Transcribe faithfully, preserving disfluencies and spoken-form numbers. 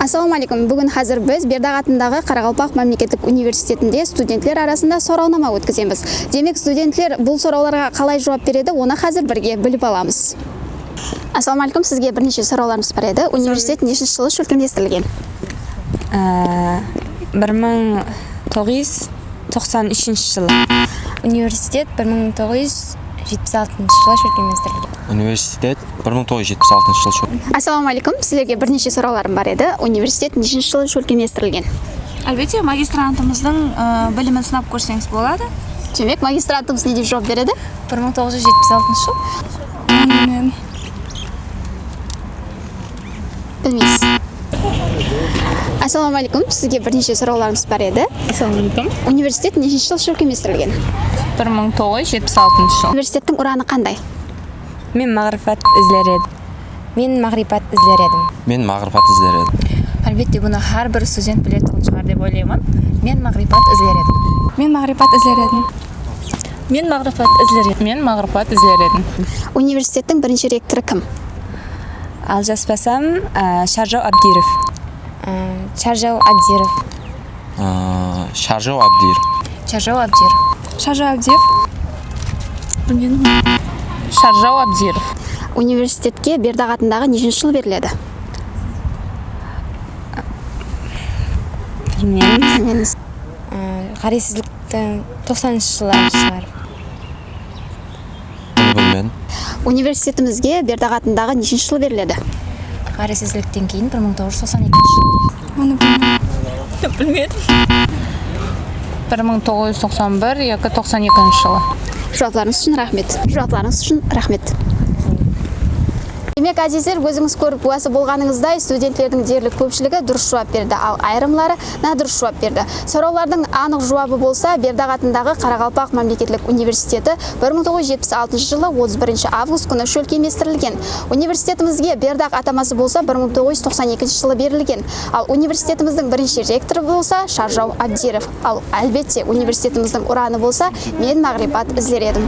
Assalawma aleykum. Búgin házir biz Berdaq atındaǵı Qaraqalpaq mámleketlik universitetinde studentler arasında sorawnama ótkizemiz. Demek, studentler bul sorawlarǵa qalay juwap beredi, onı házir birge bilip alamız. Assalawma aleykum. Sizge bir neshe sorawlarımız bar edi. Universitet neshinshi jılı shólkemlestirilgen? Á, bir mıń toǵız júz toqsan úshinshi jılı. Universitet bir mıń toǵız júz jetpis altınshı jılı shólkemlestirilgen. Universitet bir mıń toǵız júz jetpis altınshı jılı shól- Assalawma aleykum. Sizlerge bir neshe sorawlarım bar edi. Universitet neshinshi jılı shólkemlestirilgen? Álbette, magistrantımızdıń, ı, bilimin sınap kórseńiz boladı. Demek, magistrantımız ne dep juwap beredi? Bir mıń toǵız júz jetpis altınshı jıl. Bilmeysiz. Assalawma aleykum. Sizge bir neshe sorawlarımız bar edi. Assalawma aleykum. Universitet neshinshi jıl shólkemlestirilgen? Bir mıń toǵız júz jetpis altınshı jıl. Universitettiń uranı qanday? Men maǵrifat izler edim. Men maǵrifat izler edim. Men maǵrifat izler edim. Álbette, bunı hár bir student biletuǵın shıǵar dep oylayman. Men maǵrifat izler edim. Men maǵrifat izler edim. Men maǵrifat izler edim. Men maǵrifat izler edim. Universitettiń birinshi rektorı kim? Aljaspasam, á, Sharjaw Abdirov. Á, Sharjaw Abdirov. Á, Sharjaw Abdirov. Sharjaw Abdirov. Sharjaw Abdirov. Bilmedim. Sharjaw Abdirov. Universitetke Berdaq atındaǵı neshinshi jıl beriledi? Bilmedim. Bilmeymiz. Á, ǵárezsizliktiń toqsanınshı jılları shıǵar. Bunı bilmedim. Universitetimizge Berdaq atındaǵı neshinshi jıl beriledi? Ǵárezsizlikten keyin bir mıń toǵız júz toqsan ekinshi jıl. Onı bilmedim. Bilmedim. Bir mıń toǵız júz toqsan bir yaki toqsan ekinshi jılı. Juwaplarıńız ushın raxmet. Juwaplarıńız ushın raxmet. Demek, ázizler, ózińiz kórip gúwası bolǵanıńızday, studentlerdiń derlik kópshiligi durıs juwap berdi, al ayırımları nadurıs juwap berdi. Sorawlardıń anıq juwabı bolsa, Berdaq atındaǵı Qaraqalpaq mámleketlik universiteti bir mıń toǵız júz jetpis altınshı jılı otız birinshi avgust kúni shólkemlestirilgen. Universitetimizge Berdaq ataması bolsa bir mıń toǵız júz toqsan ekinshi jılı berilgen. Al universitetimizdiń birinshi rektorı bolsa Sharjaw Abdirov. Al, álbette, universitetimizdiń uranı bolsa Men maǵrifat izler edim.